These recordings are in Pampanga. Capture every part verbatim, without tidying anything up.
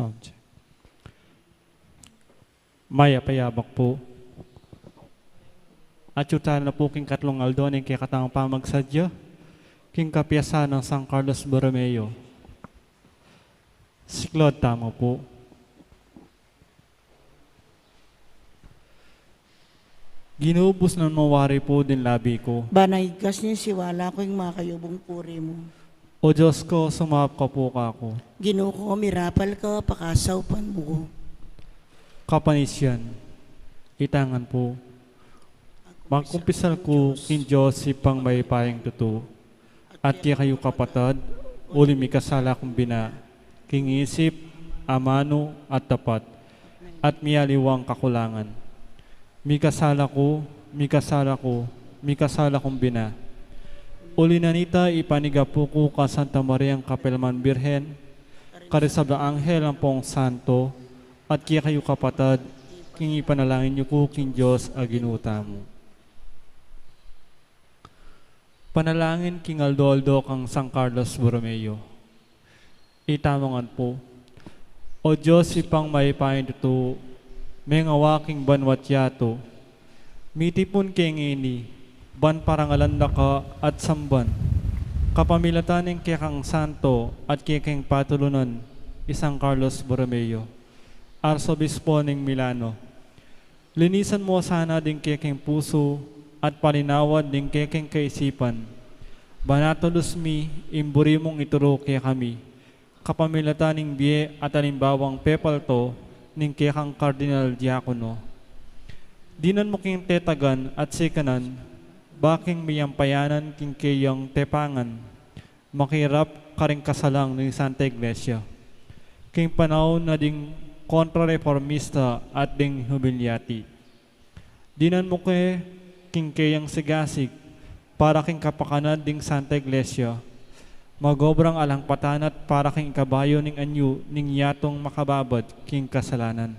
Sound check. Mayap a yabak pu. Atyu tana pu king katlung aldo ning kekatamung pamagsadya king kapiyasan nang San Carlos Borromeo. Siklaud tamu pu. Ginu, busnan mu wari pu ding labi ku. Ban igkas ning siwala ku ing makayubung puri mu. O Dios ku, sumaup ka pu kaku. Ginu ku, mirapal ka, pakasaupan mu ku. Kapanisian, itangan pu. Magkumpisal ku king Dios Ibpang mayupayang tutu, at kekayu kapatad, uli mikasala kung bina, king isip, amanu, at tapat, at miyaliwang kakulangan. Mikasala ku, mikasala ku, mikasala kung bina. Uli na nita, ipanigapu ku kang Santa Mariang kapelman Birhen, karing sablang anghel ampong santo, at kekayu kapatad, king ipanalangin yu ku king Dios a Ginu tamu. Panalangin king aldo-aldo kang San Carlos Borromeo. Itamu ngan pu. O Dios, Ibpang mayupayang tutu, mengawa king banwa't yatu, mitipun ke ngeni, ban parangalan da ka at samban, kapamilatan ning kekang santo at kekeng patulunan, i San Carlos Borromeo, Arsobispo ning Milano. Linisan mu sana ding kekeng pusu at palinawad ding kekeng kaisipan, ban atulus mi ing buri mung ituru kekami, kapamilatan ning bie at alimbawang pepaltu ning kekang Kardinal Diakono. Dinan mu king tetagan at sikanan, ba king miyampayanan king keyang tepangan, makirap karing kasalang ning Santa Iglesia, king panaun na ding kontrareformista at ding humiliati. Dinan mu ke king keyang sigasig para king kapakanan ding Santa Iglesia, magobrang alang patanat para king ikabayu ning anyu ning yatung makababad king kasalanan,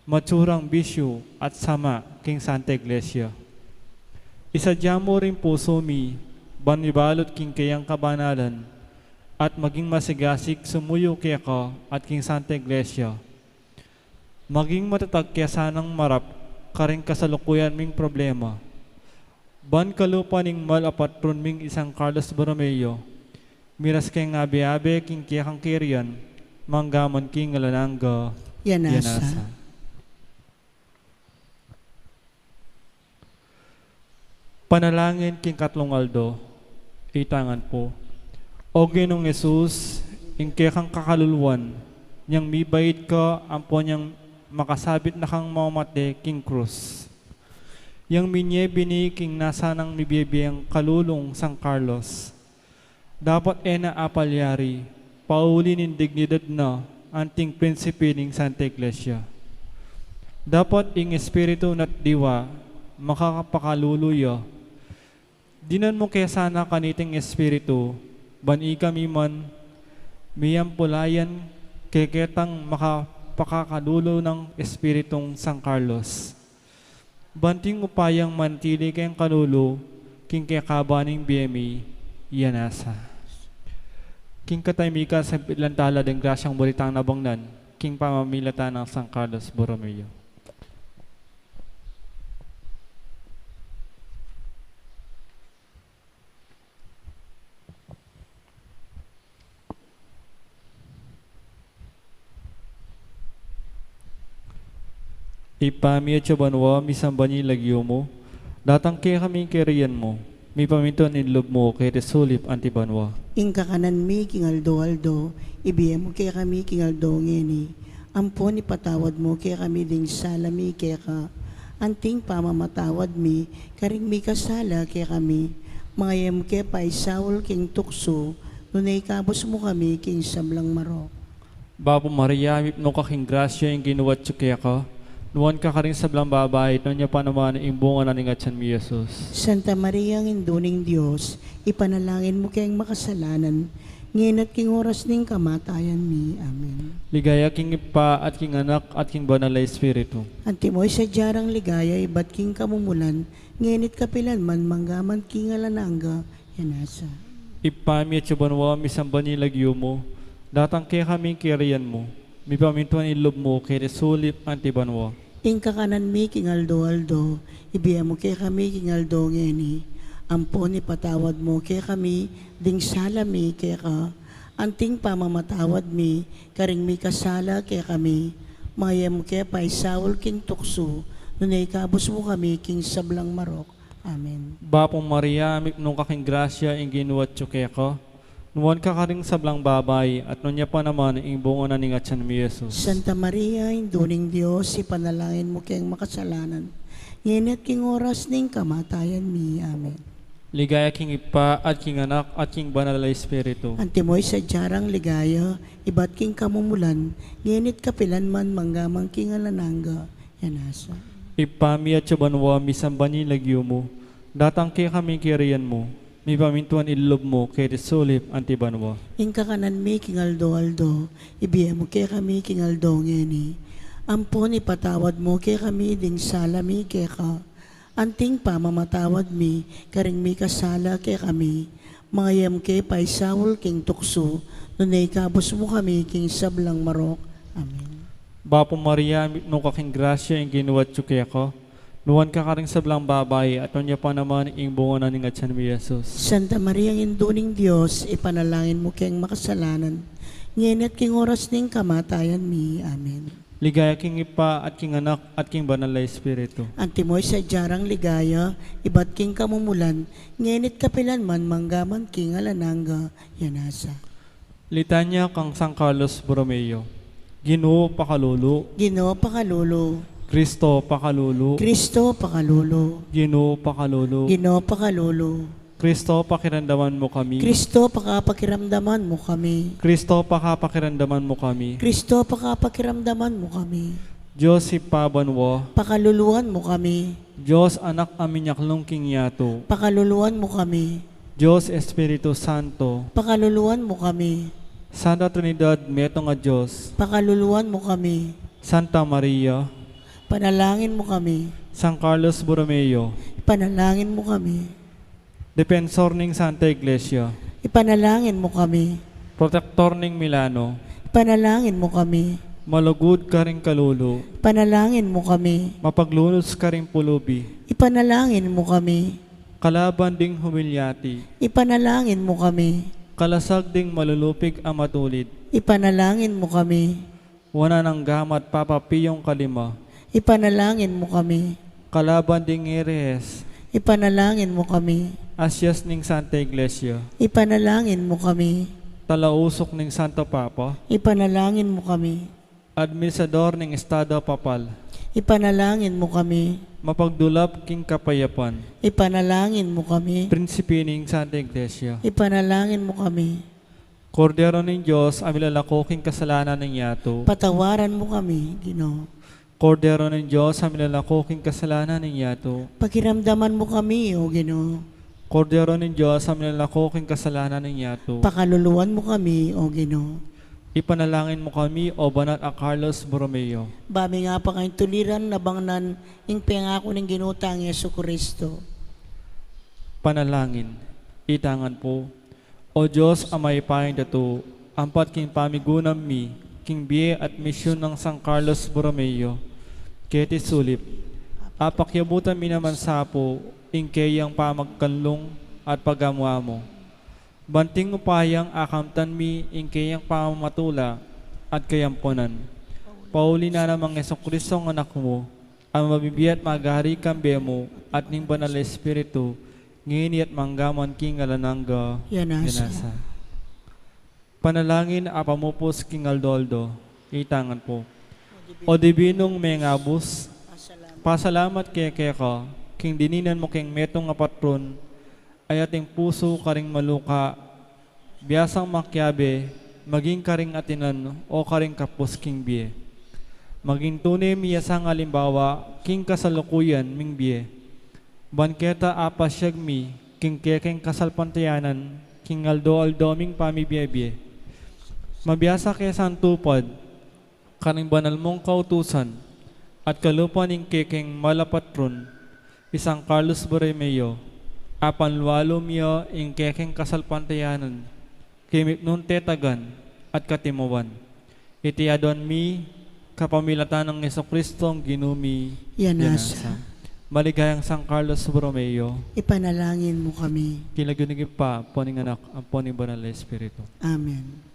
matsurang bisyu at sama king Santa Iglesia. Isadya mu ring pusu mi ban mibalut king keyang kabanalan at maging masigasig sumuyu keka at king Santa Iglesia. Maging matatag ke sanang marap karing kasalukuyan ming problema, ban kalupa ning mal a patrun ming i San Carlos Borromeo, miras keng abe-abe king kekang kerian, manggaman king alang angga. Yan asa. Panalangin king katlung aldo. Itangan pu. O Ginung Jesus, ing kekang kakaluluan, nyang mibait ka ampo nyang makasabit na kang mamate king krus, yang minye bini king nasanang mibibiang kalulung San Carlos, dapat e na apalyari pauli ning dignidad na anting prinsipe ning Santa Iglesia. Dapat ing espiritu na't diwa makakapakalulu ya. Dinan mu ke sana kaniting espiritu, ban ikami man miyampulayan keketang makapakakalulu nang espiritung San Carlos. Ban king upayang manatili keng kalulu king kekaba ning bie mi, yan asa. King katamikan, sambit lang tala ding grasyang buri tang nabangnan king pamamilatan nang San Carlos Borromeo. Ibpa mi atsu ka banua, misamban ya ing lagyu mu, datang kekami ing kayarian mu, mipamintuan ing lub mu keti sulip anti banua. Ing kakanan mi king aldo-aldo, ibie mu kekami king aldo ngeni, ampon ipatawad mu kekami ding sala mi keka, anting pamamatawad mi karing mikasala kekami. Manga e mu ke paisaul king tuksu, nune ikabus mu kami king sablang marok. Bapu Maria, mipnu ka king grasya, ing Ginu atsu keka, nuan ka karing sablang babai, at nuan ya pa naman ing bunga na ning atyan mu, i Jesus. Santa Maria, Indu ning Dios, ipanalangin mu keng makasalanan, ngeni at king oras ning kamatayan mi. Amen. Ligaya king Ibpa, at king Anak, at king Banal a Espiritu. Antimo ing sadya rang ligaya ibat king kamumulan, ngeni at kapilan man, manggaman king alang angga, yan asa. Ibpa mi atsu ka banua, misamban ya ing lagyu mu, datang kekami ing kayarian mu, Mipamintuan ing lub mu keti sulip anti banua. Ing kakanan mi king aldo-aldo, ibie mu kekami king aldo ngeni. Ampon ipatawad mu kekami ding sala mi keka, anting pamamatawad mi karing mikasala kekami. Manga e mu ke paisaul king tuksu, nune ikabus mu kami king sablang marok. Amen. Bapu Maria, mipnu ka king grasya, ing Ginu atyu keka. Nuan ka karing sablang babai, at nuan ya pa naman ing bunga na ning atyan mu, Jesus. Santa Maria, Indu ning Dios, ipanalangin mu keng makasalanan, ngeni at king oras ning kamatayan mi. Amen. Ligaya king Ibpa, at king Anak, at king Banal a Espiritu. Antimo ing sadya rang ligaya, ibat king kamumulan, ngeni at kapilan man, mangga man king alang angga. Yan asa. Ibpa mi atsu ka banua, misamban ya ing lagyu mu. Datang kekami ing kayarian mu. Mipamintuan ing lub mu keti sulip anti banua. Ing kakanan mi king aldo-aldo, ibie mu kekami king aldo ngeni. Ampon ipatawad mu kekami ding sala mi keka, anting pamamatawad mi karing mikasala kekami. Manga e mu ke paisaul king tuksu, nune ikabus mu kami king sablang marok. Amen. Bapu Maria, mipnu ka king grasya, ing Ginu atyu keka. Nuan ka karing sablang babai, at nuan ya pa naman ing bunga na ning atyan mu, Jesus. Santa Maria, Indu ning Dios, ipanalangin mu keng makasalanan, ngeni at king oras ning kamatayan mi. Amen. Ligaya king Ibpa, at king Anak, at king Banal a Espiritu. Antimo ing sadya rang ligaya, ibat king kamumulan, ngeni at kapilan man, mangga man king alang angga. Yan asa. Litanya kang San Carlos Borromeo. Ginu, pakalulu. Ginu, pakalulu. Kristo, pakalulu. Kristo, pakalulu. Ginu, pakalulu. Ginu, pakalulu. Kristo, pakiramdaman mu kami. Kristo, pakapakiramdaman mu kami. Kristo, pakapakiramdaman mu kami. Kristo, pakapakiramdaman mu kami. Dios Ibpa banua. Pakaluluan mu kami. Dios Anak a minyaklung king yatu. Pakaluluan mu kami. Dios Espiritu Santo. Pakaluluan mu kami. Santa Trinidad, metung a Dios. Pakaluluan mu kami. Santa Maria. Panalangin mu kami. San Carlos Borromeo. Panalangin mu kami. Depensor ning Santa Iglesia. Ipanalangin mu kami. Protektor ning Milano. Ipanalangin mu kami. Malugud karing kalulu. Ipanalangin mu kami. Mapaglunus karing pulubi. Ipanalangin mu kami. Kalaban ding humilyati. Ipanalangin mu kami. Kalasag ding malulupig a matulid. Ipanalangin mu kami. Wanan angga man Papa Piong kalima. Ipanalangin mu kami. Kalaban ding herehes. Ipanalangin mu kami. Asyas ning Santa Iglesia. Ipanalangin mu kami. Talausuk ning Santo Papa. Ipanalangin mu kami. Administrador ning Estado Papal. Ipanalangin mu kami. Mapagdulap king kapayapan. Ipanalangin mu kami. Prinsipe ning Santa Iglesia. Ipanalangin mu kami. Kordero ning Dios a milalako king kasalanan ning yatu. Patawaran mu kami, Ginu. Kordero ning Dios a milalako king kasalanan ning yatu. Pakiramdaman mu kami, O Ginu. Kordero ning Dios a milalako king kasalanan ning yatu. Pakaluluan mu kami, O Ginu. Ipanalangin mu kami, O Banal a Carlos Borromeo. Ba ming apakaintuliran nabangnan ing pengaku ning Ginu tang Jesucristo. Panalangin. Itangan pu. O Dios a mayupayang datu, ampat king pamigunam mi king bie at misyun nang San Carlos Borromeo keti sulip, apakyabutan mi naman sa pu ing keyang pamagkanlung at pagamu-amu. Ban king upayang akamtan mi ing keyang pamamatula at kayampunan, pauli na nang Jesucristong Anak mu, a mabibie at magari kambe mu at ning Banal a Espiritu, ngeni at mangga man king alang angga. Yan asa. Yan asa. Panalangin a pamupus king aldo-aldo. Itangan pu. O Dibinung mengabus, pasalamat kami keka king dininan mu keng metung a patrun a ating pusu karing maluka, biasang makiabe, maging karing atinan o karing kapus king bie. Maging tune mi ya sang alimbawa king kasalukuyan ming bie. Ban keta apasyag mi king kekeng kasalpantayanan king aldo-aldo ming pamibie-bie. Mabiasa ke santupad karing banal mung kautusan at kalupa ning kekeng mal a patrun, i San Carlos Borromeo, a panlualu mi ya ing kekeng kasalpantayanan king mipnung tetagan at katimuan. Iti aduan mi kapamilatan nang Jesucristo a Ginu mi. Yan nasa. Maligayang San Carlos Borromeo. Ipanalangin mu kami. King lagyu ning Ibpa, ampo ning Anak, ampo ning Banal a Espiritu. Amen.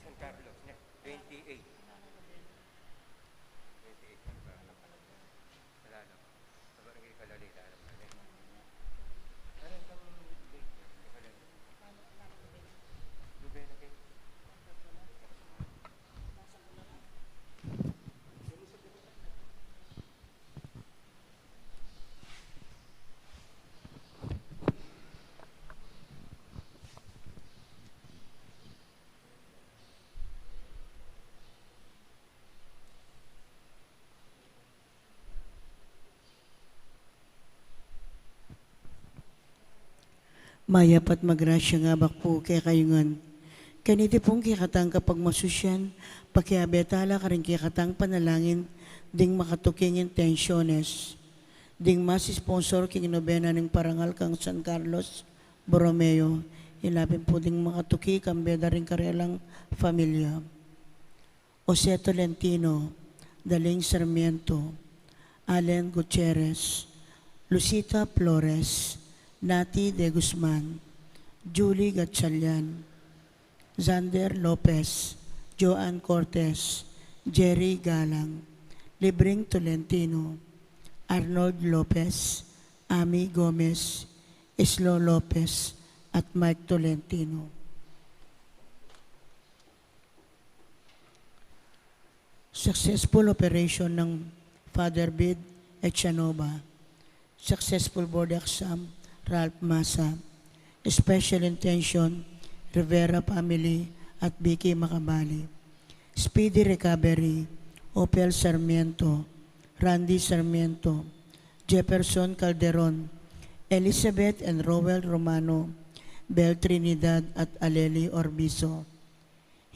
San Carlos, ne? Twenty-eight. Twenty-eight, ano ba, ano pala? Wala na. Sa barangay Kalalay, wala na pala. Lubena, kay Mayap at magrasyang abak pu kekayu ngan. Kaniti pung kekatang kapagmasusian, pakiabe tala karing kekatang panalangin ding makatuking intensiones. Ding mas sponsor king nobena ning parangal kang San Carlos Borromeo, ila pin pu ding makatuki kambe da ring karelang familia. Jose Tolentino, Daling Sarmiento, Allen Gutierrez, Lucita Flores, Nati de Guzman, Julie Gatchalian, Xander Lopez, Joan Cortez, Jerry Galang, Libring Tolentino, Arnold Lopez, Ami Gomez, Islo Lopez, at Mike Tolentino. Successful operation ng Father Bid Echanova. Successful board exam, Ralph Masa. Special intention, Rivera family at Vicky Macabali. Speedy recovery, Opel Sarmiento, Randy Sarmiento, Jefferson Calderon, Elizabeth and Roel Romano, Bel Trinidad at Aleli Orbizo.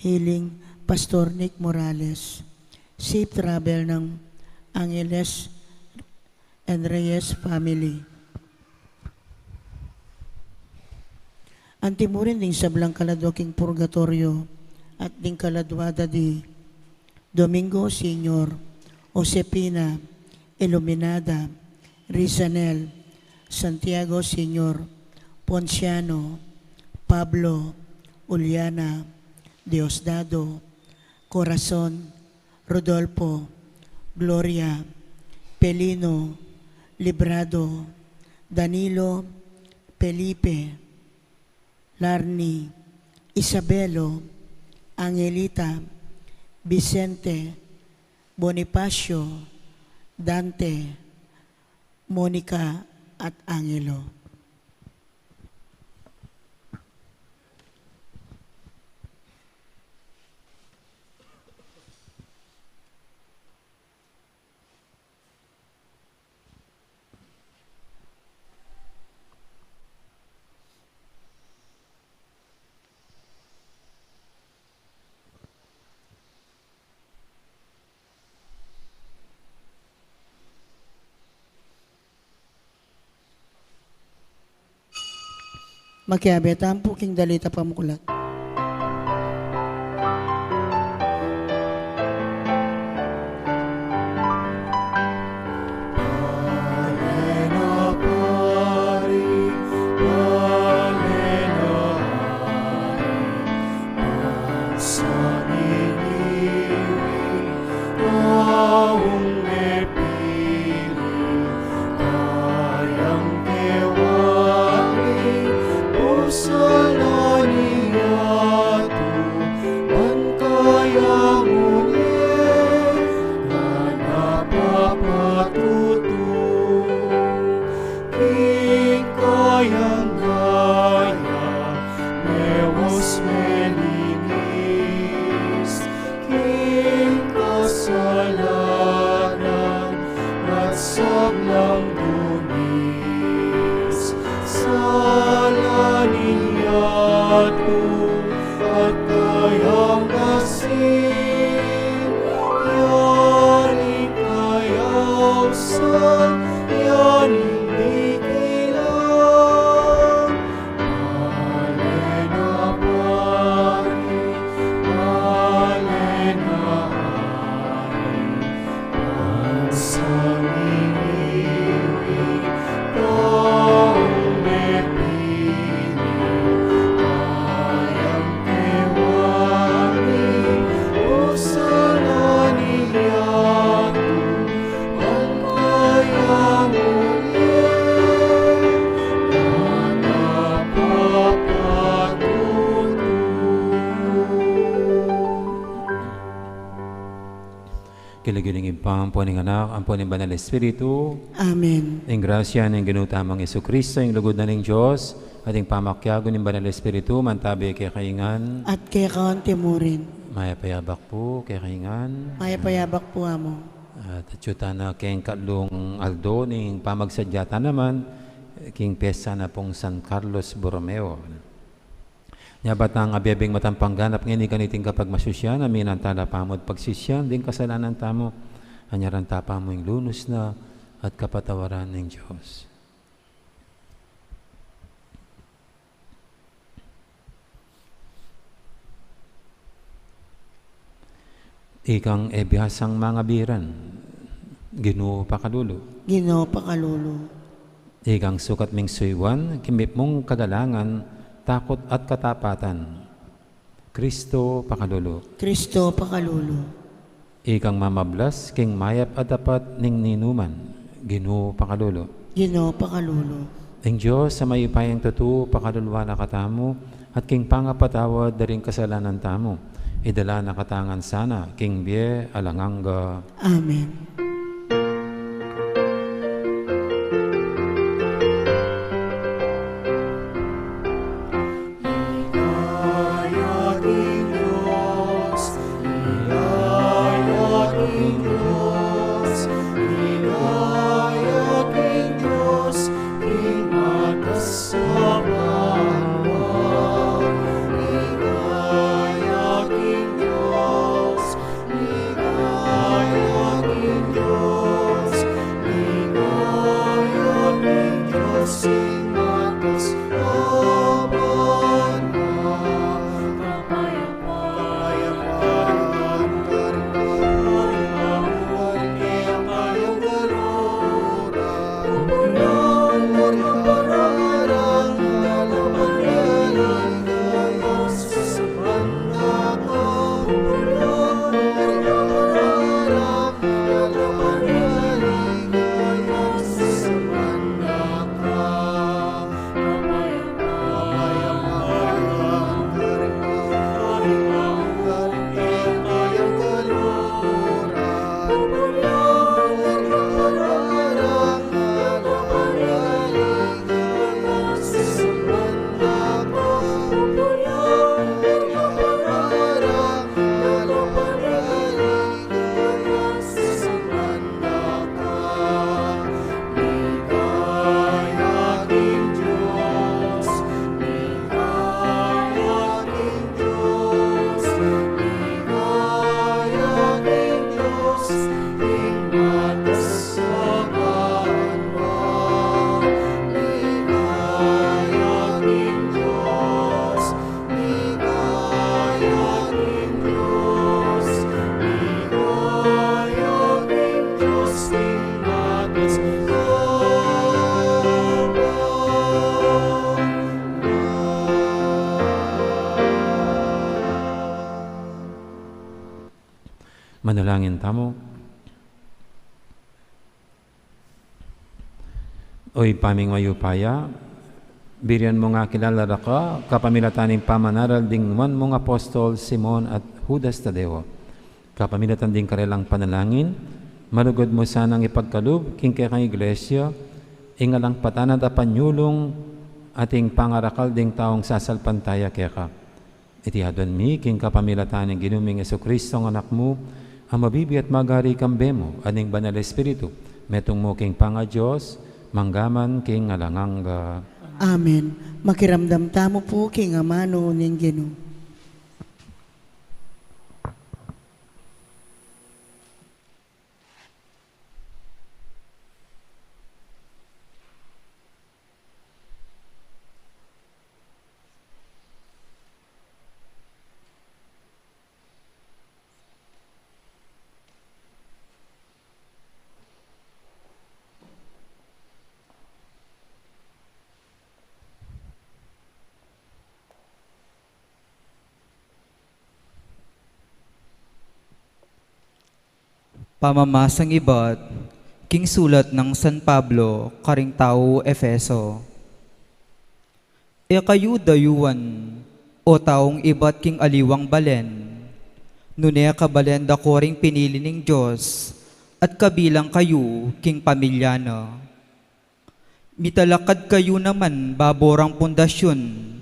Healing, Pastor Nick Morales. Safe travel ng Angeles and Reyes family. Anti mu rin ding sablang kaladwa king purgatoryo at ding kaladwa da di Domingo Senior, Josefina, Iluminada, Rizanel, Santiago Senior, Ponciano, Pablo, Uliana, Diosdado, Corazon, Rodolfo, Gloria, Pelino, Librado, Danilo, Felipe, Larny, Isabelo, Angelita, Vicente, Bonifacio, Dante, Monica, at Angelo. Makiabe tamu pu king Dalita Pamuklat. Bale na pari, bale na ari, pansanginiwi, taung mepili, kayang kewali, pusala ni yatu, ban kayang unye, na napapatutu, king kayang gaya, mewas melinis, king kasalanan at sablang dungis. Sala ning yatu at kayang asin, yari kayang sa, yaning dikilan. Bale na pari, bale na ari, pansanginiwi, taung mepili, kayang kewali, pusala ni yatu, King lagyu ning Ibpa, ampo ning Anak, ampo ning Banal Espiritu. Amen. Ing grasya ning Ginu tamung Jesucristo, ing lugud na ning Dios, at ing pamakiabe ning Banal Espiritu, mantabi kekayu ngan. At keka anti mu rin. Mayap a yabak pu kekayu ngan. Mayap a yabak pu, Among. At atyu tana king katlung aldo ning pamagsadya ta naman, king piyesta na pung San Carlos Borromeo. Nya ba tang abebing matampang ganap ngeni kaniting kapagmasusyan, a minana tala pa mu at pagsisian ding kasalanan tamu, anyaran ta pa mu ing lunus na at kapatawaran ning Dios. Ikang e biasang mangabiran, Ginu pakalulu. Ginu pakalulu. Ikang sukat ming suyuan king mipnung kagalangan, takut at katapatan, Kristo pakalulu. Kristo pakalulu. Ikang mamablas king mayap a dapat ning ninuman, Ginu pakalulu. Ginu pakalulu. Ing Dios a mayupayang tutu pakaluluan na katamu, at king pangapatawad da ring kasalanan tamu, idala na katamu ngan sana king bie alang angga. Amen. Ligaya king Dios, ligaya king Dios, ligaya king Dios, king matas a banua. Ligaya king Dios, ligaya king Manalangin tamu. O Ibpa ming mayupaya, birian mung akilala raka kapamilatan ning pamanaral ding nuan mung apostol Simon at Judas Tadeo. Kapamilatan ding karelang panalangin, malugud mu sanang ipagkalub king kekang iglesia ing alang patana at apanyulung at ing pangarakal ding taung sasalpantaya keka. Iti aduan mi king kapamilatan ning Ginu ming Jesucristo a Anak mu, a mabibie at magari kambe mu at ning Banal Espiritu, metung mu king pangaDios, mangga man king alang angga. Amen. Makiramdam tamu pu king amanu ning Ginu. Pamamasang ibat king sulat nang San Pablo karing taung Efeso. E kayu dayuan, o taung ibat king aliwang balen, nune kabalen da ko ring pinili ning Dios, at kabilang kayu king pamilya na. Mitalakad kayu naman babo rang pundasyun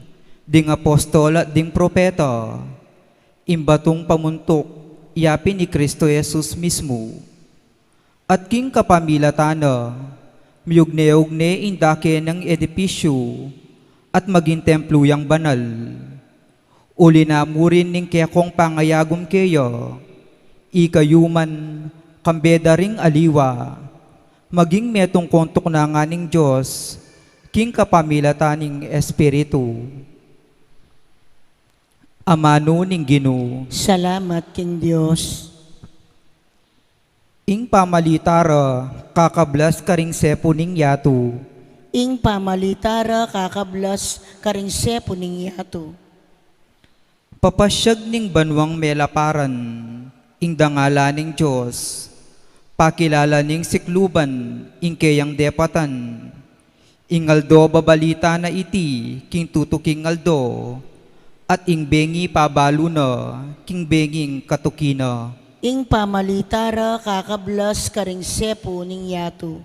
ding apostol at ding propeta, ing batung pamuntuk ya pin i Cristo Jesus mismu. At king kapamilatan na, miugne-ugne ing dake nang edipisyu at maging templu yang banal. Uli na mu rin ning kekong pangayagum keya, ikayu man, kambe da ring aliwa, maging metung kong tuknangan ning Dios king kapamilatan ning Espiritu. Amanu ning Ginu. Salamat king Dios. Ing pamalita ra kakablas karing sepu ning yatu. Ing pamalita ra kakablas karing sepu ning yatu. Papasyag ning banuang melaparan ing dangalan ning Dios, pakilala ning sikluban ing keyang depatan. Ing aldo babalita na iti king tutuking aldo, at ing bengi pabalu na king benging katuki na. Ing pamalita ra kakablas karing sepu ning yatu.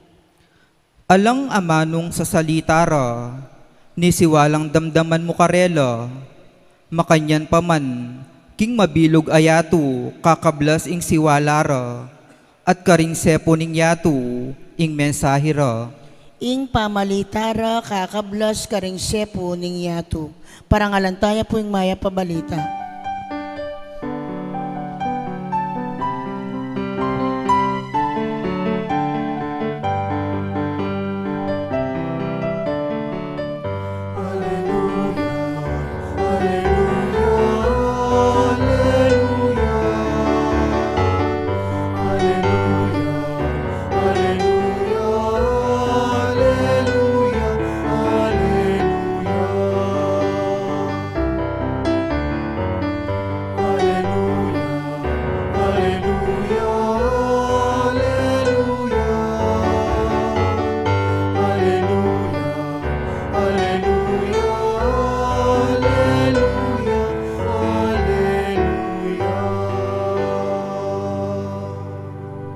Alang amanung sasalita ra, ni siwalang damdaman mu karela, makanyan pa man, king mabilug a yatu kakablas ing siwala ra, at karing sepu ning yatu ing mensahe ra. Ing pamalita ra kakablas karing sepu ning yatu. Parangalan taya pu ing mayap a balita.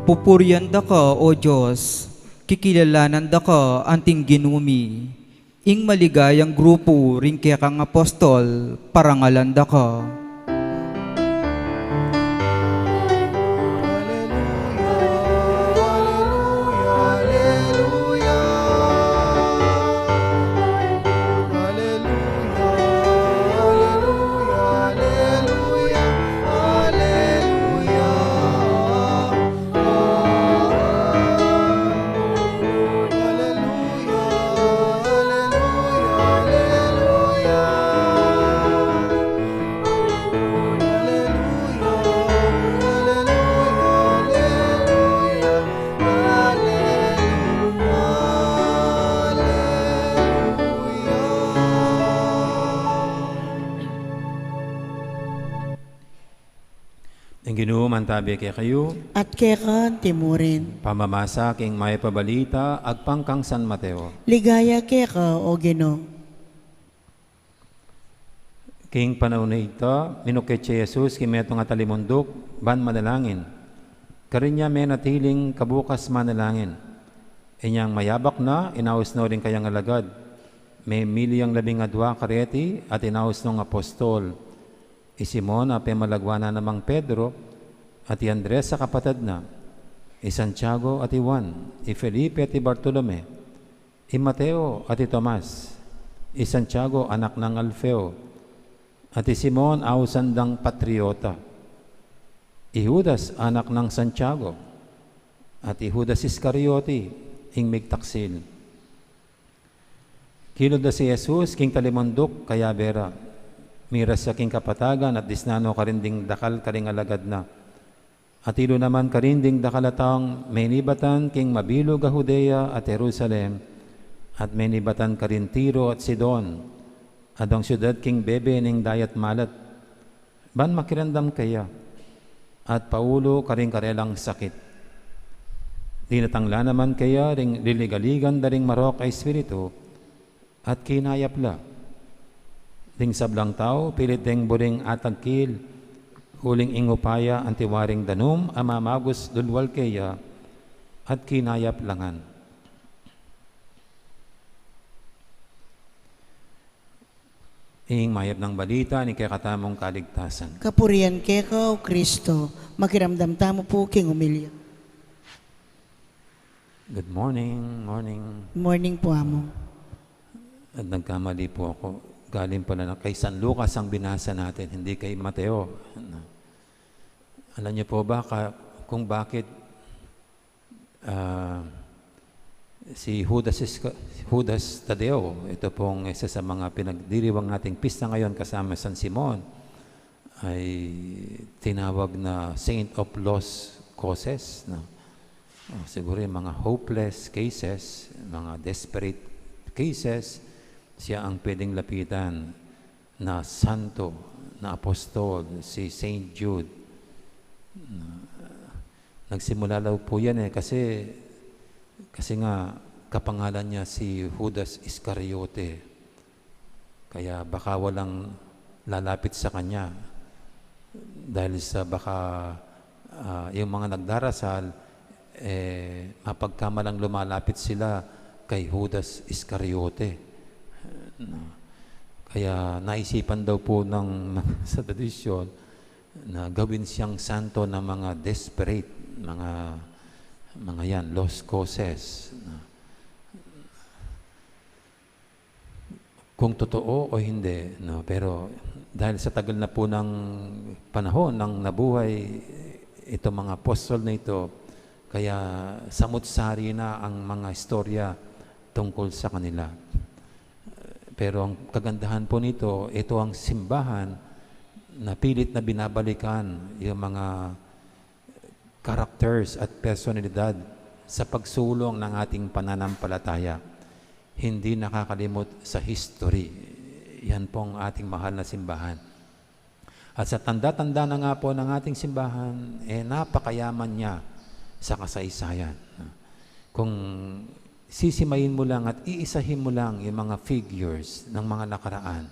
Pupurian da ka, O Dios, kikilalanan da ka anting Ginu mi. Ing maligayang grupu ring kekang apostol, parangalan da ka. Ing Ginu mantabi kekayu. At keka antimurin. Pamamasa king Mayap a Balita agpang kang San Mateo. Ligaya keka, O Ginu. King panaun a ita, minukit ya i Jesus king metung a talimunduk ban manalangin. Karin ya menatiling kabukas manalangin. Inyang mayabak na, inaus no ring kayang alagad. Memili yang labing adua kareti at inaus nong apostol, i Simon a pemalagwa na namang Pedro, at i Andres a kapatad na, i Santiago at i Juan, i Felipe at i Bartolome, i Mateo at i Tomas, i Santiago anak nang Alfeo, at i Simon ausan dang Patriota, i Judas anak nang Santiago, at i Judas Iscariote, ing migtaksil. Kilud da si Jesus king talimunduk, kayabe ra. Miras ya king kapatagan at disnan no karin ding dakal karing alagad na. At ilu naman karin ding dakal a taung menibatan king mabilug a Judea at Jerusalem, at menibatan karin Tiro at Sidon, adwang siudad king bebe ning dayat malat, ban makiramdam keya, at paulu karing karelang sakit. Dinatanglan naman keya ring liligaligan da ring marok a espiritu, at kinayap la. Ding sablang tau, pilit deng buring atagkil, uling ing upaya anti waring danum a mamagus dunwal keya, at kinayap la ngan. Ing mayap nang balita ning kekatamung kaligtasan. Kapurian keka, O Kristo. Makiramdam tamu pu king umilya. Good morning, morning. Morning pu, Among. At nagkamali pu ako. Galing pala na kay San Lucas ang binasa natin, hindi kay Mateo. Alam niyo po ba ka, kung bakit Ah, si Judas Isca-, Judas Tadeo, ito pong isa sa mga pinagdiriwang nating pista ngayon kasama San Simon, ay tinawag na Saint of Lost Causes, no? Oh, siguro yung mga hopeless cases, mga desperate cases, siya ang pwedeng lapitan na santo, na apostol, si Saint Jude. Na, nagsimula daw po yan eh, kasi, kasi nga, kapangalan niya si Judas Iscariote. Kaya baka walang lalapit sa kanya. Dahil sa baka, ah, yung mga nagdarasal, eh, mapagkamalang lumalapit sila kay Judas Iscariote. No? Kaya naisipan daw po ng, sa tradisyon na gawin siyang santo ng mga desperate, mga, mga yan, lost causes. No? Kung totoo o hindi, no? Pero dahil sa tagal na po ng panahon ng nabuhay itong mga apostol na ito, kaya samut-sari na ang mga istorya tungkol sa kanila. Pero ang kagandahan po nito, ito ang simbahan na pilit na binabalikan yung mga characters at personalidad sa pagsulong ng ating pananampalataya. Hindi nakakalimot sa history. Yan pong ating mahal na simbahan. At sa tanda-tanda na nga po ng ating simbahan, eh, napakayaman niya sa kasaysayan. Kung sisimayin mo lang at iisahin mo lang yung mga figures ng mga nakaraan,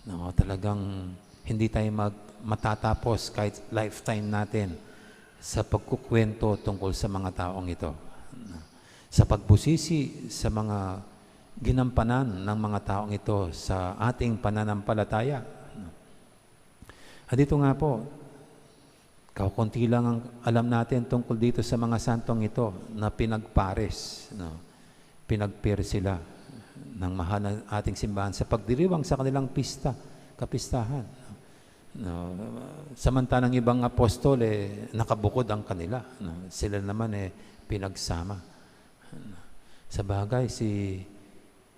no, talagang hindi tayo mag-, matatapos kahit lifetime natin sa pagkukwento tungkol sa mga taong ito. Sa pagbusisi sa mga ginampanan ng mga taong ito sa ating pananampalataya. At ito nga po, kakunti lang ang alam natin tungkol dito sa mga santong ito na pinagpares, no? Pinagpir sila ng mahal na ating simbahan sa pagdiriwang sa kanilang pista, kapistahan. No? Samantalang ibang apostol, eh, nakabukod ang kanila, no? Sila naman, eh, pinagsama. Sa bagay, si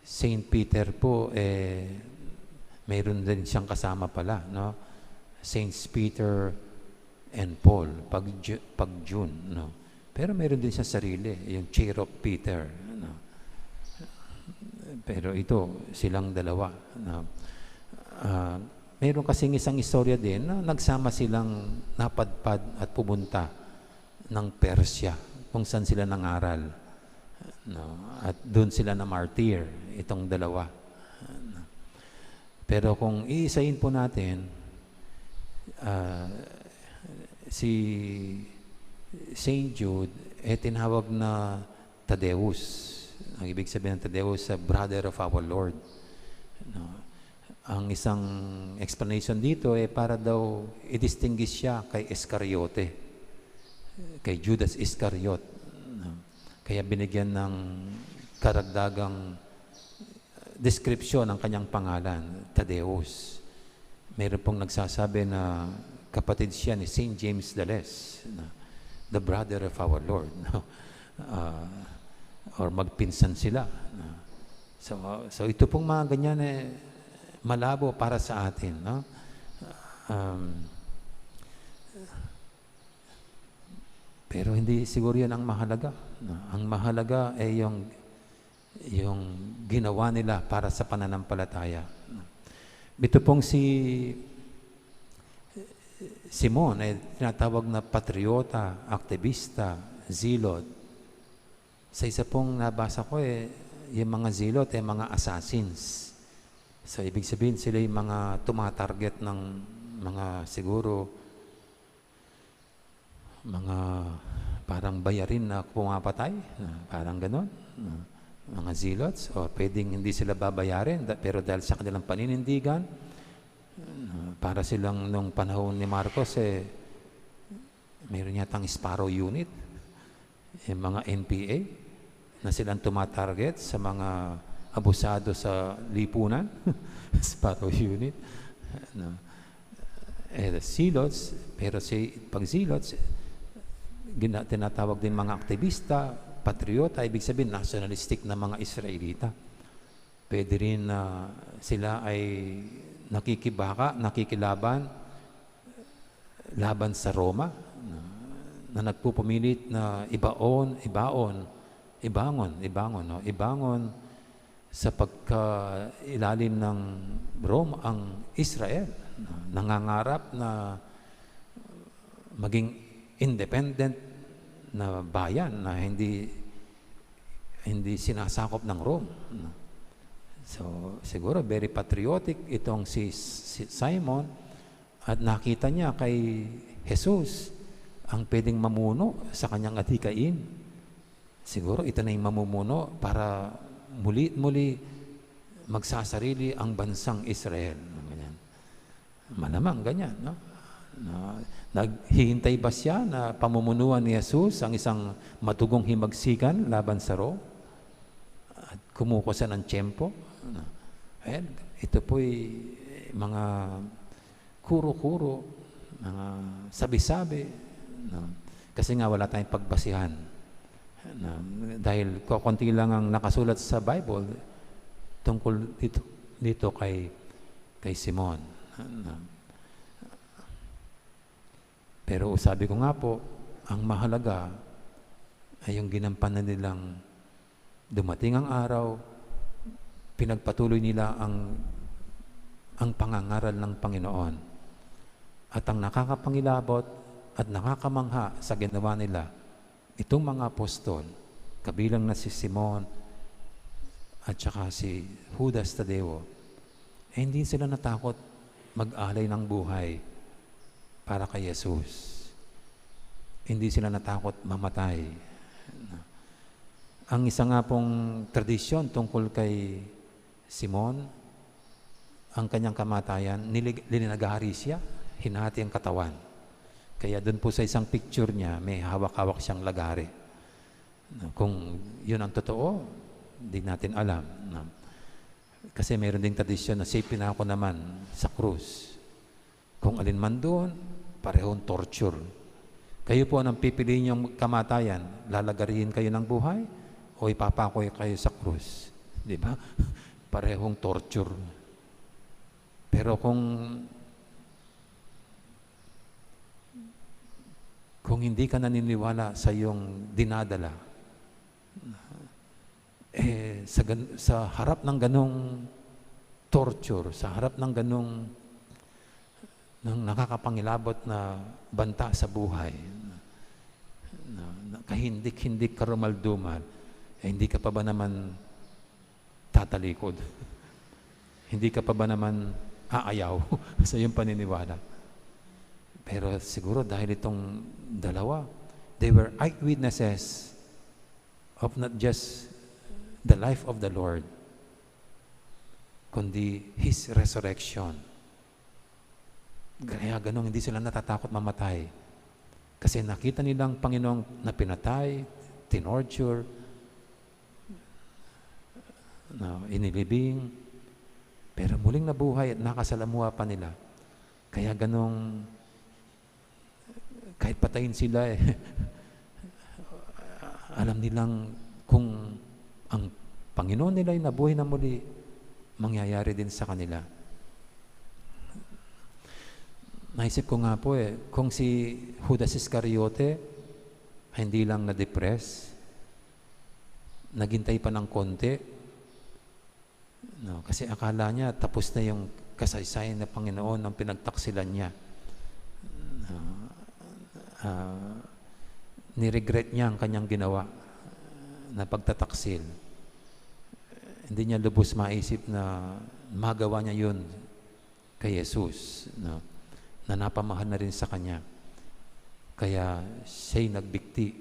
Saint Peter po, eh, mayroon din siyang kasama pala, no? Saints Peter and Paul, pag Ju-, pag June, no? Pero mayroon din siyang sarili, yung Chair of Peter, no? Pero ito, silang dalawa, no? Ah, Meron kasing isang istorya din na nagsama silang napadpad at pumunta ng Persia, kung saan sila nangaral. No? At doon sila na martyr, itong dalawa. Pero kung iisahin po natin, ah, si Saint Jude, eh, tinawag na Tadeus. Ang ibig sabihin ng Tadeus, sa brother of our Lord. No? Ang isang explanation dito, eh, para daw i-distinguish siya kay Iscariote, kay Judas Iscariot. No? Kaya binigyan ng karagdagang deskripsyon ang kanyang pangalan, Tadeus. Meron pong nagsasabi na kapatid siya ni Saint James the Less, na the brother of our Lord, no? Ah, or magpinsan sila, no? So, so ito pong mga ganyan, eh, malabo para sa atin, no? Um, pero hindi siguro yun ang mahalaga, no? Ang mahalaga ay yung yung ginawa nila para sa pananampalataya. Ito pong si Simon ay tinatawag na patriota, aktibista, zealot. Sa isa pong nabasa ko, eh, yung mga zealot ay mga assassins. So, ibig sabihin, sila yung mga tumatarget ng mga, siguro, mga parang bayarin na pumapatay, na parang ganon, na mga zealots, o pwedeng hindi sila babayarin, da-, pero dahil sa kanilang paninindigan, na para silang nung panahon ni Marcos, eh, meron yatang Sparrow Unit, yung mga N P A, na silang tumatarget sa mga abusado sa lipunan. Sparrow Unit. No? Eh, zealots, pero si, pag zealots, gina-, tinatawag din mga aktibista, patriota, ibig sabihin, nationalistic na mga Israelita. Pwede rin na sila ay nakikibaka, nakikilaban laban sa Roma, na, na nagpupumilit na ibaon, ibaon, ibangon, ibangon, no? Ibangon sa pagkailalim ng Rome ang Israel, no? Nangangarap na maging independent na bayan na hindi, hindi sinasakop ng Rome, no? So, siguro very patriotic itong si, si Simon, at nakita niya kay Jesus ang pwedeng mamuno sa kanyang adhikain. Siguro ito na yung mamumuno para muli-muli magsasarili ang bansang Israel. Ganyan. Malamang ganyan, no? Na, naghihintay ba siya na pamumunuan ni Jesus ang isang madugong himagsikan laban sa Rome? At kumukusa ng tiyempo? No? Ayan, ito po'y mga kuro-kuro, mga sabi-sabi, no? Kasi nga wala tayong pagbasihan. No? Dahil kokonti lang ang nakasulat sa Bible tungkol dito, dito kay, kay Simon. No? Pero sabi ko nga po, ang mahalaga ay yung ginampanan nilang dumating ang araw, pinagpatuloy nila ang, ang pangangaral ng Panginoon. At ang nakakapangilabot at nakakamangha sa ginawa nila, itong mga apostol, kabilang na si Simon at saka si Judas Tadeo, eh, hindi sila natakot mag-alay ng buhay para kay Jesus. Hindi sila natakot mamatay. Ang isa nga pong tradisyon tungkol kay Simon, ang kanyang kamatayan, nilig-, linagari siya, hinati ang katawan. Kaya dun po sa isang picture niya, may hawak-hawak siyang lagari. Kung yun ang totoo, di natin alam, no? Kasi meron ding tradisyon na siya pinako naman sa krus. Kung alin man doon, parehong torture. Kayo po, anong pipiliin niyong kamatayan? Lalagarihin kayo ng buhay o ipapako kayo sa krus? Di ba? Parehong torture. Pero kung, kung hindi ka naniniwala sa iyong dinadala, eh, sa gan-, sa harap ng ganong torture, sa harap ng ganong ng nakakapangilabot na banta sa buhay, na, na kahindik-hindik, karumal-dumal, eh, hindi ka pa ba naman tatalikod? Hindi ka pa ba naman aayaw sa iyong paniniwala? Pero siguro dahil itong dalawa, they were eyewitnesses of not just the life of the Lord, kundi His resurrection. Kaya ganun, hindi sila natatakot mamatay. Kasi nakita nilang Panginoon na pinatay, tinorture, na inilibing, pero muling nabuhay at nakasalamuha pa nila. Kaya ganun, kahit patayin sila, eh, alam nilang kung ang Panginoon nila ay nabuhay na muli, mangyayari din sa kanila. Naisip ko nga po, eh, kung si Judas Iscariote ay hindi lang na-depress, naghintay pa ng konti, no? Kasi akala niya tapos na yung kasaysayan ng Panginoon, ang pinagtaksilan niya. Ah, ah, niregret niya ang kanyang ginawa na pagtataksil. Hindi niya lubos maisip na magawa niya yun kay Jesus, no? Na napamahal na rin sa kanya. Kaya siya'y nagbikti.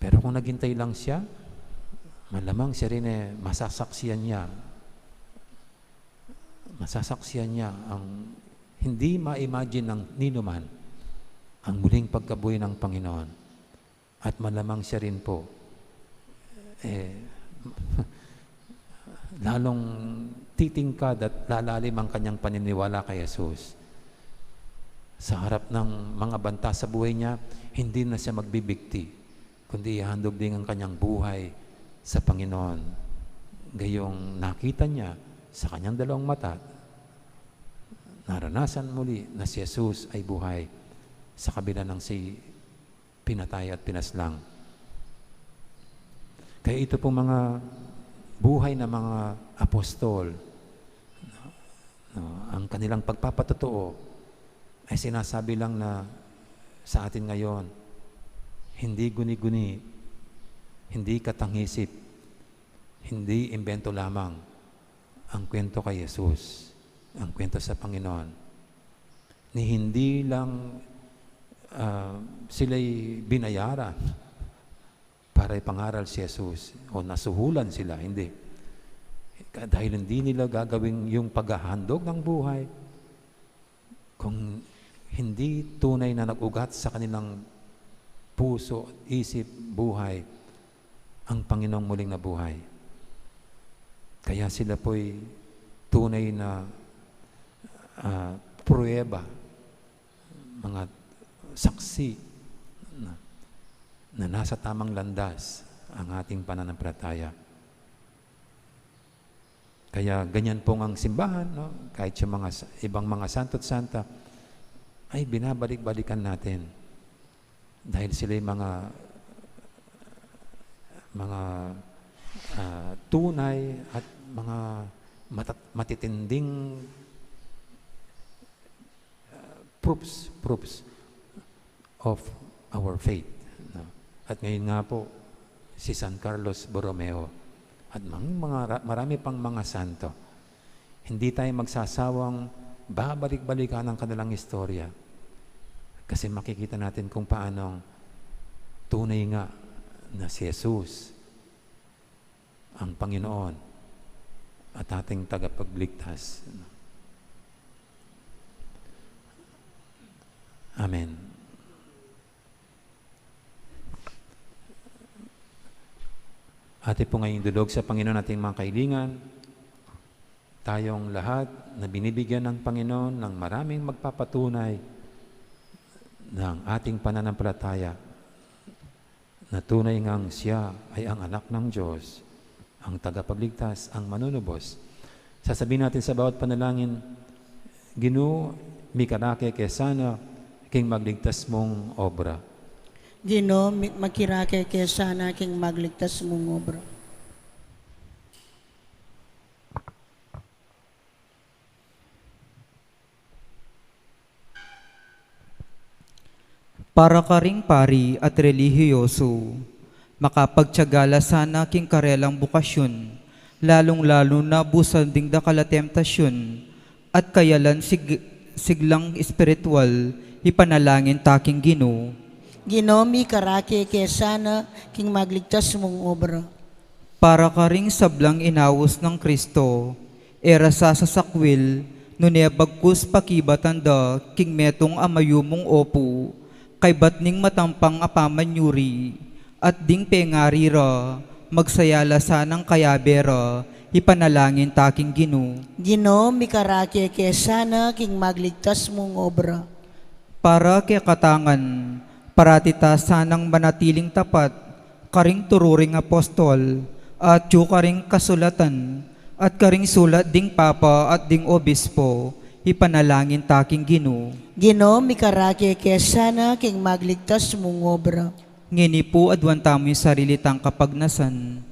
Pero kung naghintay lang siya, malamang siya rin, eh, masasaksihan niya. Masasaksihan niya ang hindi ma-imagine ng ninuman, ang muling pagkabuhay ng Panginoon. At malamang siya rin po, eh, lalong titingkad at lalalim ang kanyang paniniwala kay Jesus. Sa harap ng mga banta sa buhay niya, hindi na siya magbibigti, kundi ihahandog din ang kanyang buhay sa Panginoon. Gayong nakita niya sa kanyang dalawang mata, naranasan muli na si Jesus ay buhay sa kabila ng si pinatay at pinaslang. Kaya ito pong mga buhay ng mga apostol, no, ang kanilang pagpapatotoo ay sinasabi lang na sa atin ngayon, hindi guni-guni, hindi katangisip, hindi imbento lamang ang kwento kay Jesus, ang kwento sa Panginoon. Ni hindi lang, ah, sila'y binayaran para ipangaral si Jesus o nasuhulan sila, hindi. Ka-, dahil hindi nila gagawin yung paghahandog ng buhay, kung hindi tunay na nag-ugat sa kanilang puso, isip, buhay, ang Panginoong muling nabuhay. Kaya sila po'y tunay na, ah, pruweba, mga saksi na, na nasa tamang landas ang ating pananampalataya. Kaya ganyan po ang simbahan, no? Kahit yung mga sa-, ibang mga santo't santa, ay binabalik-balikan natin. Dahil sila'y mga, mga, ah, tunay at mga matat-, matitinding, ah, proofs, proofs of our faith, no? At ngayon nga po, si San Carlos Borromeo at mang-, mga ra-, marami pang mga santo. Hindi tayo magsasawang babalik-balikan ang kanilang istorya. Kasi makikita natin kung paanong tunay nga na si Jesus ang Panginoon at ating tagapagligtas. Amen. Atin po ngayong idulog sa Panginoon ating mga kahilingan. Tayong lahat na binibigyan ng Panginoon ng maraming magpapatunay ng ating pananampalataya na tunay ngang siya ay ang Anak ng Diyos, ang tagapagligtas, ang manunubos. Sasabihin natin sa bawat panalangin, "Ginu, mikarake ke sana king magligtas mong obra." Ginu, mi-, makirake ke sana king magligtas mong obra. Para karing pari at relihiyoso, makapagtiaga la sana king karelang bokasyun, lalung-lalu na busan ding dakal a temptasyun at kayalan sig-, siglang espiritual, ipanalangin ta king Ginu. Ginu, mikarake ke sana king magligtas mung obra. Para karing sablang inaus nang Kristo, e ra sa sasakwil, nune bagkus pakibatan da king metung a mayumung opu, kaybat ning matampang a pamanyuri, at ding pengari ra, magsaya la sanang kayabe ra, ipanalangin ta king Ginu. Ginu, mikarake ke sana king magligtas mung obra. Para kekatang ngan, parati ta sanang manatiling tapat, karing turu ring apostol, at yu karing kasulatan, at karing sulat ding papa at ding obispo, ipanalangin ta king Ginu. Ginu, mikarake ke sana king magligtas mung obra. Ngeni pu aduan tamu ing sarili tang kapagnasan.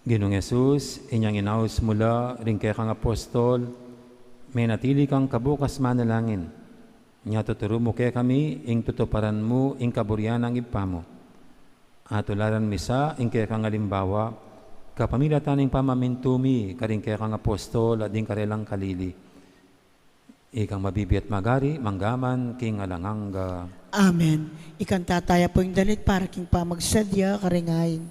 Ginung Jesus, inyang inaus mu la ring kekang apostol, menatili kang kabukas manalangin. Nya tuturu mu kekami ing tutuparan mu ing kaburian nang Ibpa mu. At tularan mi sa ing kekang alimbawa, kapamilatan ning pamamintu mi karing kekang apostol at ding karelang kalili. Ikang mabibie at magari, mangga man king alang angga. Amen. Ikanta taya pu ing dalit para king pamagsadya karing ain.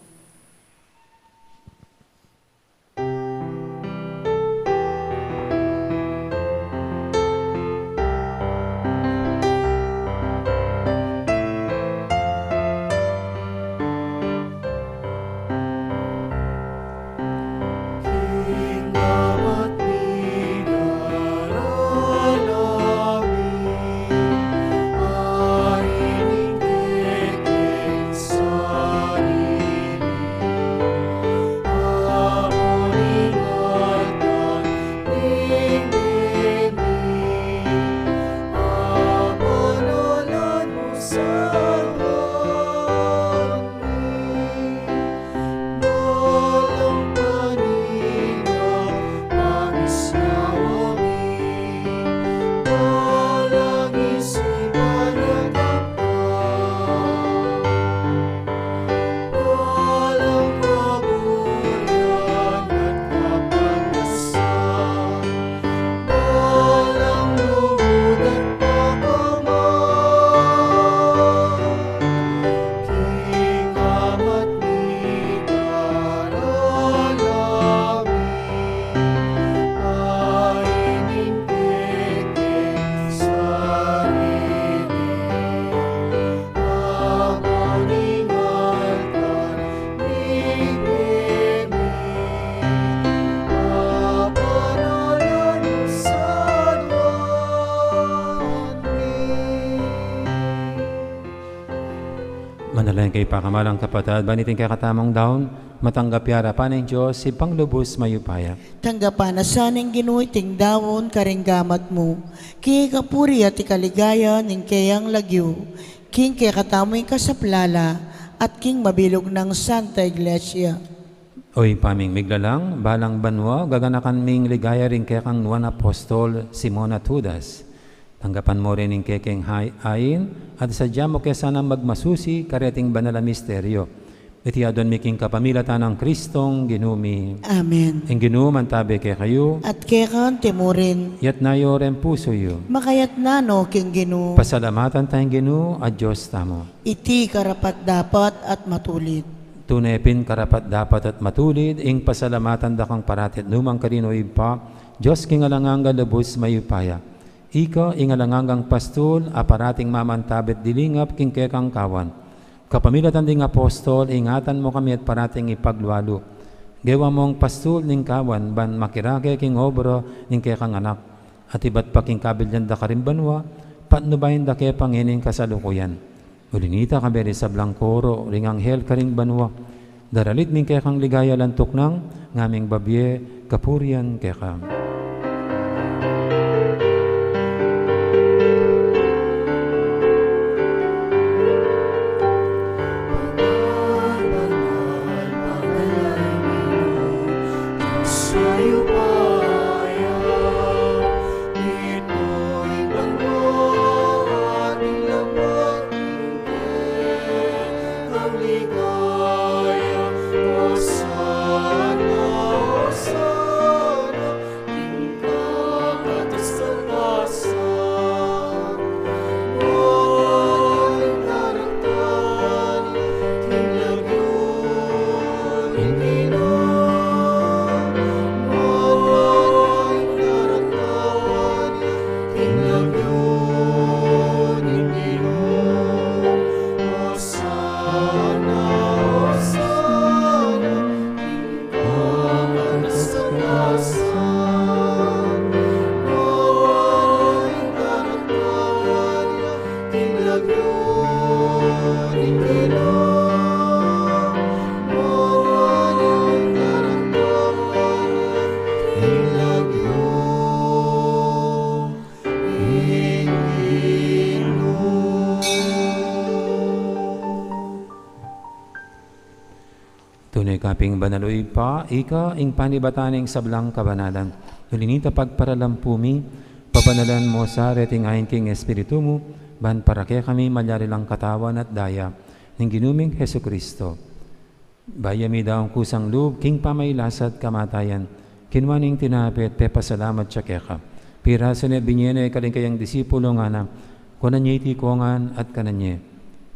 Manalangin kayu pakamalan kung kapatad, ban iting kekatamung daun, matanggap ya king arapan ning Dios, Ibpang lubus mayupaya. Tanggapan na sa ning Ginu iting daun karing gamat mu, king ikapuri at ikaligaya ning keyang lagyu, king kekatamung kasaplalan, at king mabilug nang Santa Iglesia. O Ibpa ming miglalang, balang banua, gaganakan ming ligaya ring kekang nuan apostol, Simon at Judas. Tanggapan mu rin ing kekeng hai-, ain, at sadya mu ke sanang magmasusi kareting banal a misteryo. Iti aduan mi king kapamilatan nang Kristong Ginu mi. Amen. Ing Ginu mantabe kekayu. At keka mu rin. Itas yu ring pusu yu. Makaitas no king Ginu. Pasalamatan taya ing Ginu a Dios tamu. Iti karapat-dapat at matulid. Tune pin karapat-dapat at matulid, ing pasalamatan da kang parati at nukarin man, O Ibpa, Dios king alang angga, lubus mayupaya. Ika ing alang anggang pastul, a parating mamantabe at dilingap king kekang kawan. Kapamilatan ding apostol, ingatan mu kami at parating ipaglualu. Gewa mung pastul ning kawan, ban makirake king obra ning kekang anak. At ibat pa king kabilyan da karing banua, patnubayan da ke pa ngening kasalukuyan. Uli nita, kayabe ring sablang koro ring anghel karing banua, daralit ning kekang ligaya alang tuknang, ngaming babie kapurian keka. Tune ka pin banal, o Ibpa, ika ing panibatan ning sablang kabanalan. Uli na nita, pagparalan pu mi, pabanalan mu sa reting ain king Espiritu mu, ban para kekami malyari lang katawan at daya ning Ginu ming Jesucristo. Bayu ya midaun kusang lub king pamagkasakit at kamatayan, kinua ne ing tinape at pepasalamat ya keka. Pirasu ne, binye ne karing kayang disipulo, ngana, kuanan ye iti kongan at kanan ye.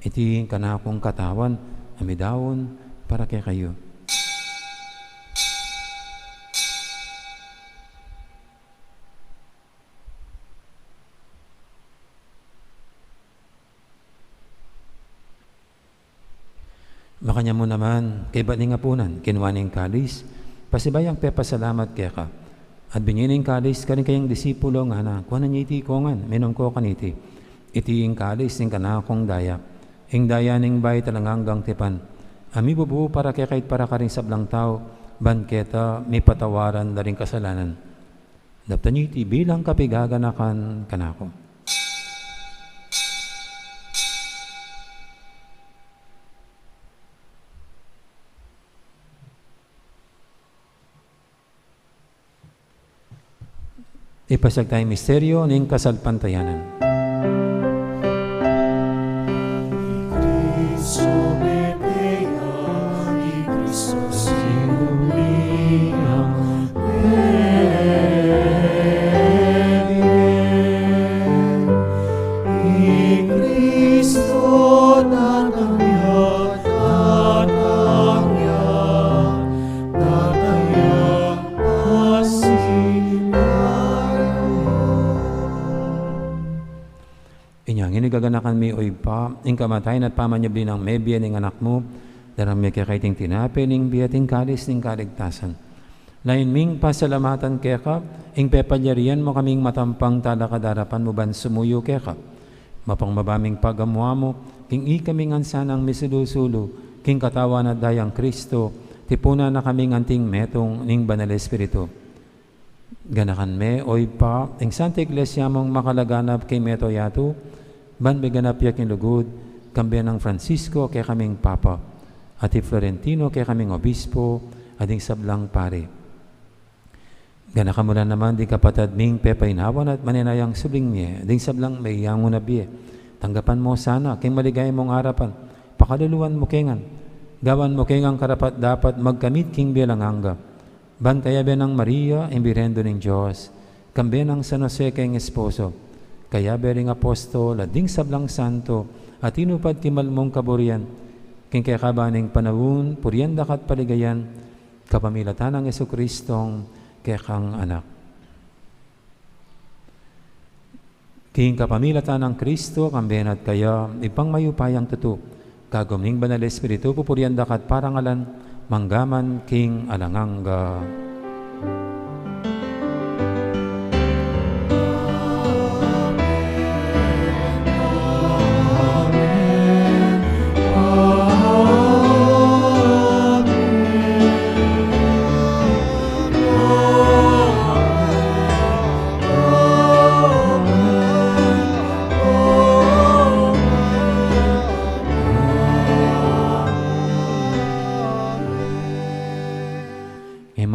Iti ing kanakung katawan a midaun para kekayu. Makanyan mu naman, kaybat ning apunan, kinua ne ing kalis, pasibayu yang pepasalamat keka, at binye ne ing kalis karing kayang disipulo, ngana, kuanan ye iti kongan, minum ko kaniti. Iti ing kalis ning kanakung daya, ing daya ning bayu at alang anggang tipan, a mibubu para keka at para karing sablang tau, ban keta mipatawaran la ring kasalanan. Daptan ye iti bilang kapaganakan kanaku. Ipasiag taya ing misteryu ning kasalpantayanan. I Kristu mete ya, i Kristu sinubli yang mebie, i Kristu datang ya, datang ya, datang ya. Inya ngeni gaganakan mi, o Ibpa, ing kamatayan at pamanyubli nang mebie ning Anak mu, daraun mi keka iting tinape ning bie at ing kalis ning kaligtasan. Layun ming pasalamatan keka ing pepalyarian mu kaming matampang talakad king arapan mu ban sumuyu keka. Mapagmabaming pagamu-amu king ikami ngan sanang misulu-sulu king katawan at dayang Kristu, tipunan na kaming anting metung ning Banal Espiritu. Ganakan me, o Ibpa, ing Santa Iglesia mung makalaganap king mabilug a yatu, ban miganap ya king lugud, kambe nang Francisco kekaming Papa, at i Florentino kekaming Obispo, at ding sablang pari. Ganakan mu la naman ding kapatad ming pepainawan at manenayang subling mie, ding sablang meyangu na bie. Tanggapan mu sana king maligaya mung arapan, pakaluluan mu ke ngan, gawan mu ke ngan karapat-dapat magkamit king bie alang angga. Ban kayabe nang Maria, ing Birhen Indu ning Dios, kambe nang San Jose keng esposo, kayabe ring apostol, at ding sablang santo a tinupad king mal mung kaburian, king kekaban ning panaun, purian da ka at paligayan, kapamilatan nang Jesucristong kekang Anak. King kapamilatan nang Kristu, kambe na at kaya, Ibpang mayupayang tutu, kagum ning Banal Espiritu, pupurian da ka at parangalan, mangga man king alang angga. Amen.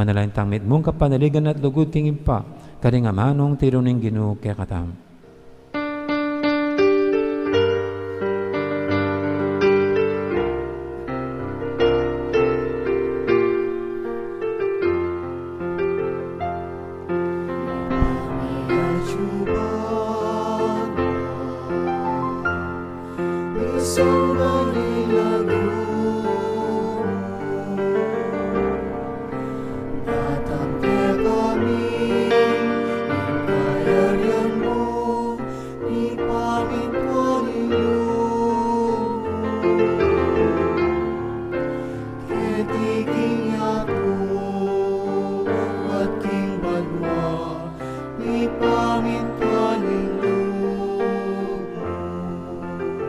Manalangin tang mitmung kapanaligan at lugud king Ibpa, karing amanung tiru ning Ginu kekatamu. Datang kekami ing kayarian mu, mipamintuan ing lub mu keti king yatu at king banua, mipamintuan ing lub mu.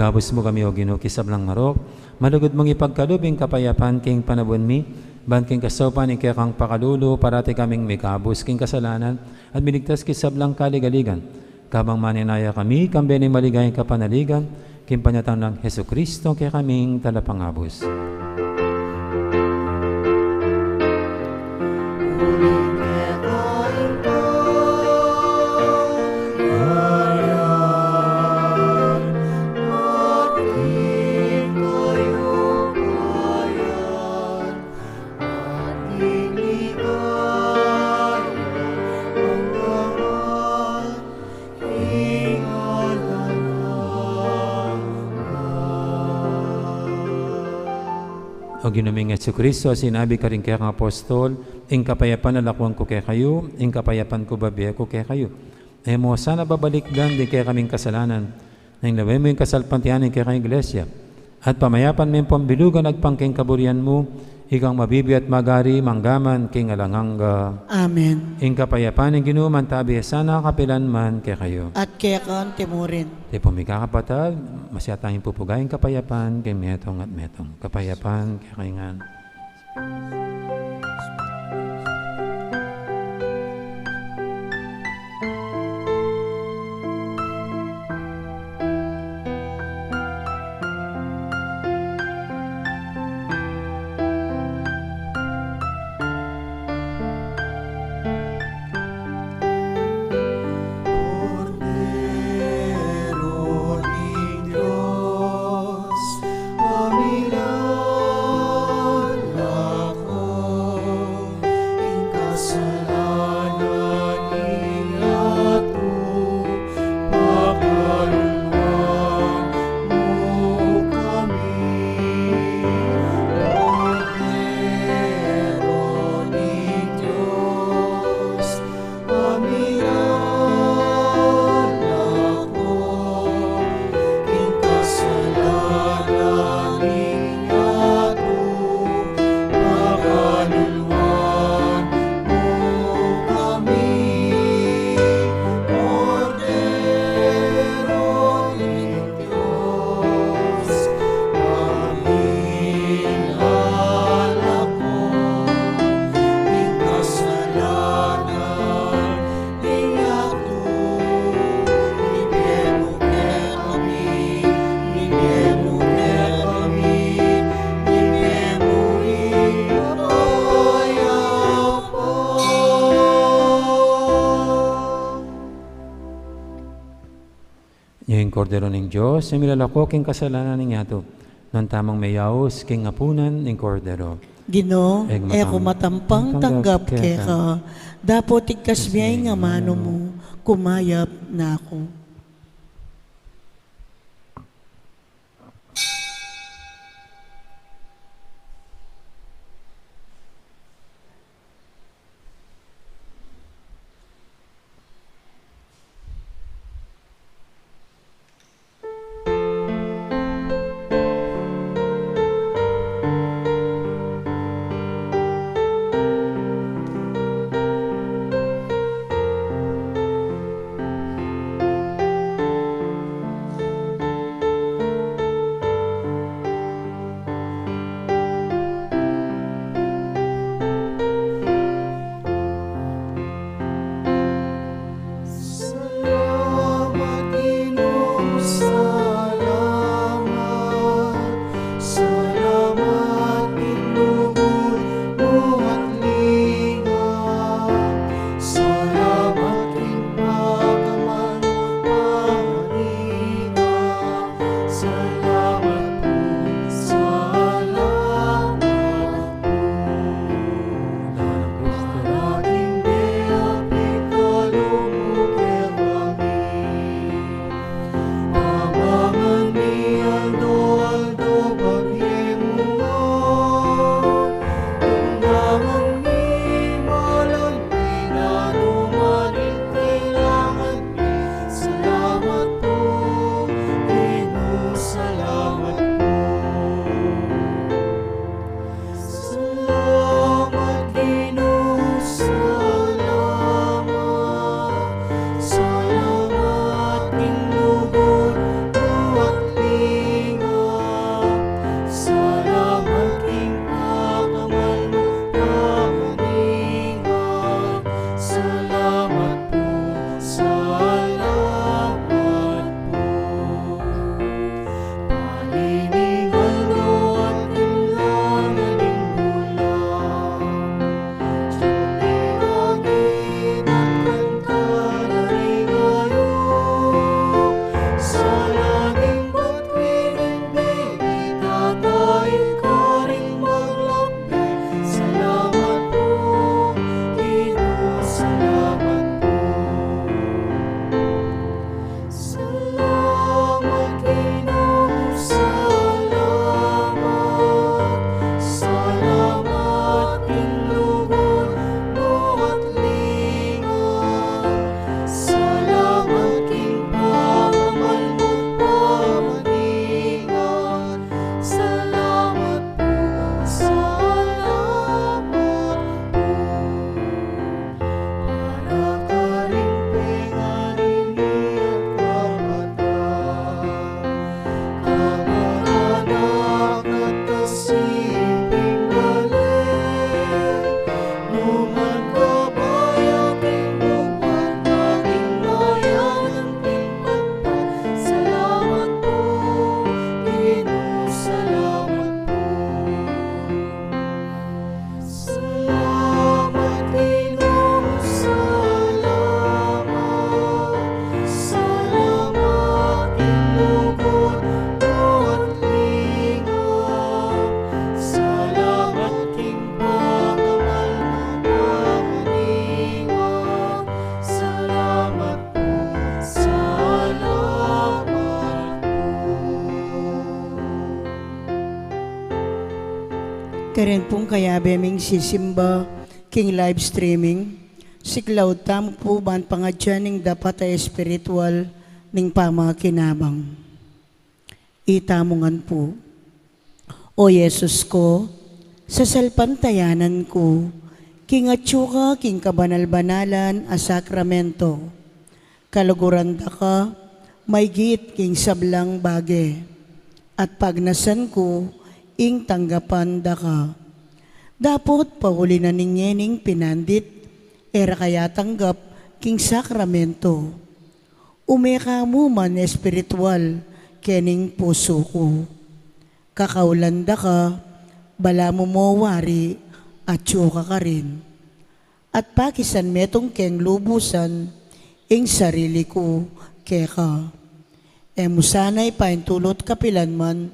Ikabus mu kami, O Ginu, king sablang marok, malugud mung ipagkalub ing kapayapan king panaun mi, ban king kasaupan ning kekang pakalulu, parati kaming mikabus king kasalanan, at miligtas king sablang kaligaligan. Kabang manenaya kami, kambe ning maligayang kapanaligan, king panyatang nang Jesucristo, kekaming Talapangabus. O Ginu ming Jesucristo, sinabi karing kekang apostol, "Ing kapayapan lalakwan ku kekayu, ing kapayapan ku bibie ku kekayu." E mu sana babalikdan ding kekaming kasalanan, nune lawen mu ing kasalpantayanan ning kekang Iglesia, at pamayapan me ing pambilugan agpang king kaburian mu, ikang mabibie at magari manggaman king alang angga. Amen. Ing kapayapan ning Ginu mantabi ya sana kapilan man kekayu. At keka mu rin. Tepung mikakapatad, masyat tang ipupuga ing kapayapan king metung at metung. Kapayapan kekayu ngan. Kordero ning Dios, a milalako king kasalanan ning yatu, pakaluluan mu kami. Kordero ning Dios, a milalako king kasalanan ning yatu, pakaluluan mu kami. Kordero ning Dios, a milalako king kasalanan ning yatu, ibie mu kekami, ibie mu kekami, ibie mu ing kapayapan. Ing Kordero ning Dios, a milalako king kasalanan ning yatu. Nuan tamung meyaus king apunan ning Kordero. Ginu, e ku matampang tanggap keka, dapot igkas mu ing amanu mu, kumayap na ku. Ren pung kayabe ming sisimba king live streaming, siklaud tamu pu ban pangadyan ing dapat a espiritual ning pamakinabang. Itamu ngan pu. O Jesus ko, sasalpantayanan ku, king atyu ka king kabanal-banalan a sakramento. Kaluguran da ka maygit king sablang bage, at pagnasan ku ing tanggapan da ka. Dapot pauli na ning ngening pinandit, e ra ka ya tanggap king sakramento. Ume ka mu man espiritual kening pusu ku. Kakaulan da ka, balamu mo wari, atyu ka karin. At pakisan metung keng lubusan ing sarili ku keka. E mu sana ipaintulut kapilan man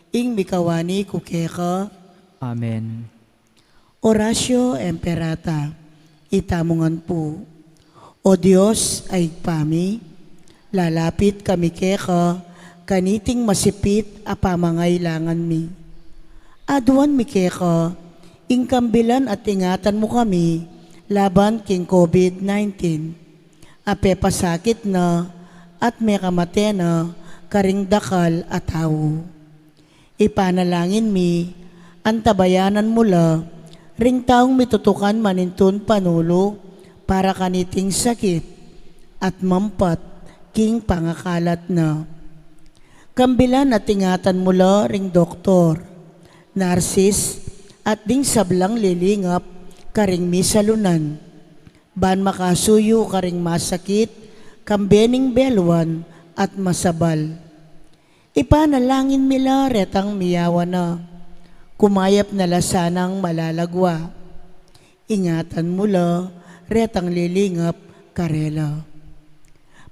ing mikawani ku keka. Amen. Oratio Imperata, itamu ngan pu. O Dios a Ibpa mi, lalapit kami keka kaniting masipit a pamangailangan mi. Aduan mi keka ing kambilan at ingatan mu kami laban king COVID nineteen a pepasakit na at mekamate na karing dakal a tau. Ipanalangin mi, antabayanan mu la ring taung mitutukan manintun panulu para kaniting sakit at mampat king pangakalat na. Kambilan at ingatan mu la ring doktor, narsis, at ding sablang lilingap karing misalunan, ban makasuyu karing masakit, kambe ning beluan at masabal. Ipanalangin mi la retang miyawan na, kumayap na la sanang malalagwa. Ingatan mu la retang lilingap karela.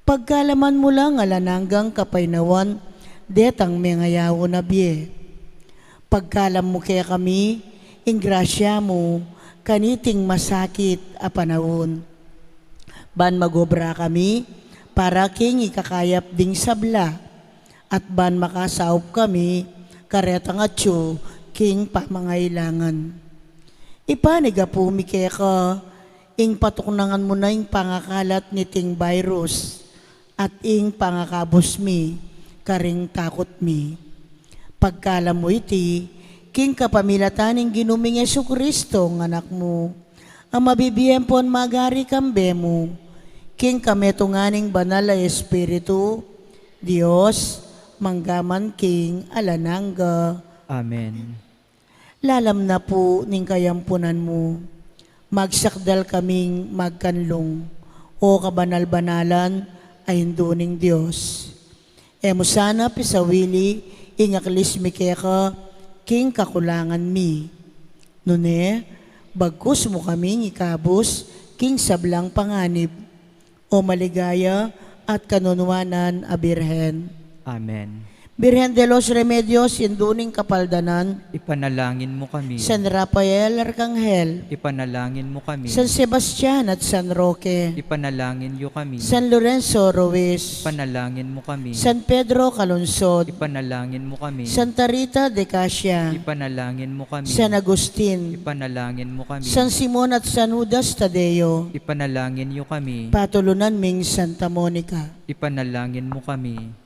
Pagkalaman mu la ing alang anggang kapaynawan detang mengayaun a bie. Pagkalam mu kekami ing grasya mu kaniting masakit a panaun, ban mag-obra kami para king ikakayap ding sabla, at ban makasaup kami karetang atyu king pamangailangan. Ipanigapu mi keka ing patuknangan mu na ing pangakalat niting virus at ing pangakabus mi karing takut mi. Pagkalam mu iti king kapamilatan ning Ginu ming Jesucristo, ing Anak mu, a mabibie ampon magari kambe mu, king kametungan ning Banal a Espiritu, Dios, mangga man king alang angga. Amen. Lalam na pu ning kayampunan mu, magsakdal kaming magkanlung, o kabanal-banalan a Indu ning Dios. E mu sana pisawili ing aklis mi keka king kakulangan mi. Nune, bagkus mu kaming ikabus king sablang panganib, o maligaya at kanunuanan a Birhen. Amen. Birhen de los Remedios, Indu ning Kapaldanan. Ipanalangin mu kami. San Rafael Arkanghel. Ipanalangin mu kami. San Sebastian at San Roque. Ipanalangin yu kami. San Lorenzo Ruiz. Ipanalangin mu kami. San Pedro Calungsod. Ipanalangin mu kami. Santa Rita de Casia. Ipanalangin mu kami. San Agustin. Ipanalangin mu kami. San Simon at San Judas Tadeo. Ipanalangin yu kami. Patulunan ming Santa Monica. Ipanalangin mu kami.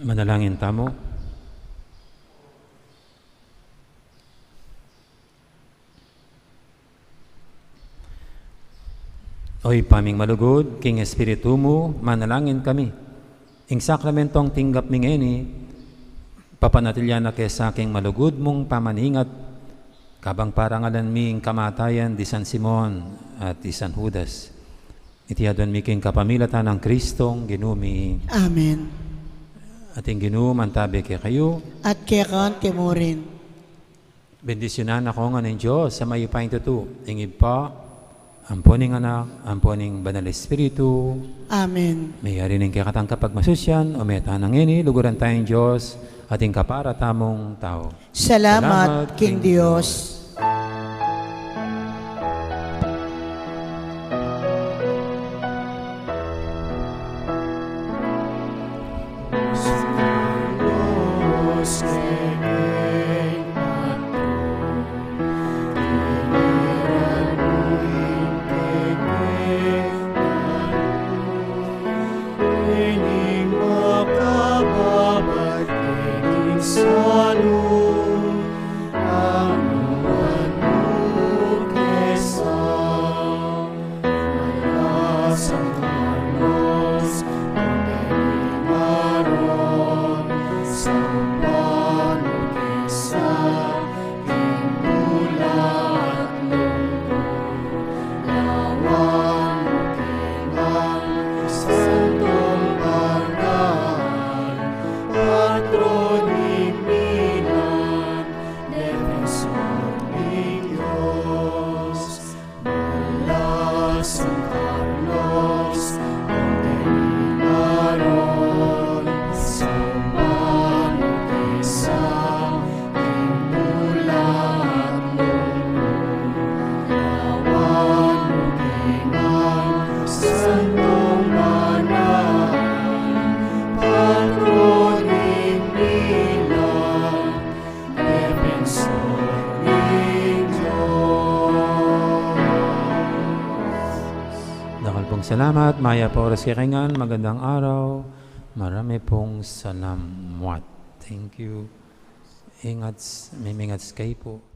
Manalangin tamu. O Ibpa ming malugud, king Espiritu mu, manalangin kami. Ing sakramentong tinggap mi ngeni, papanatilian na ke sa king malugud mung pamaningat, kabang parangalan mi ing kamatayan di San Simon at di San Judas. Iti aduan mi king kapamilatan nang Kristong Ginu mi. Amen. At ing Ginu mantabi kekayu. At keka mu rin. Bendisyunan na kayu ngan ning Dios a mayupaya king tutu, ing Ibpa, ampo ning Anak, ampo ning Banal Espiritu. Amen. Meyari ning kekatang kapagmasusyan, o meta na ngeni, luguran taya ing Dios, Atin kapara tamung tau. Salamat king Dios. Dakal pung salamat, mayap a oras kekanyan, magandang araw, marami pung salamat. Thank you. Ingat, mimingat kayu pu.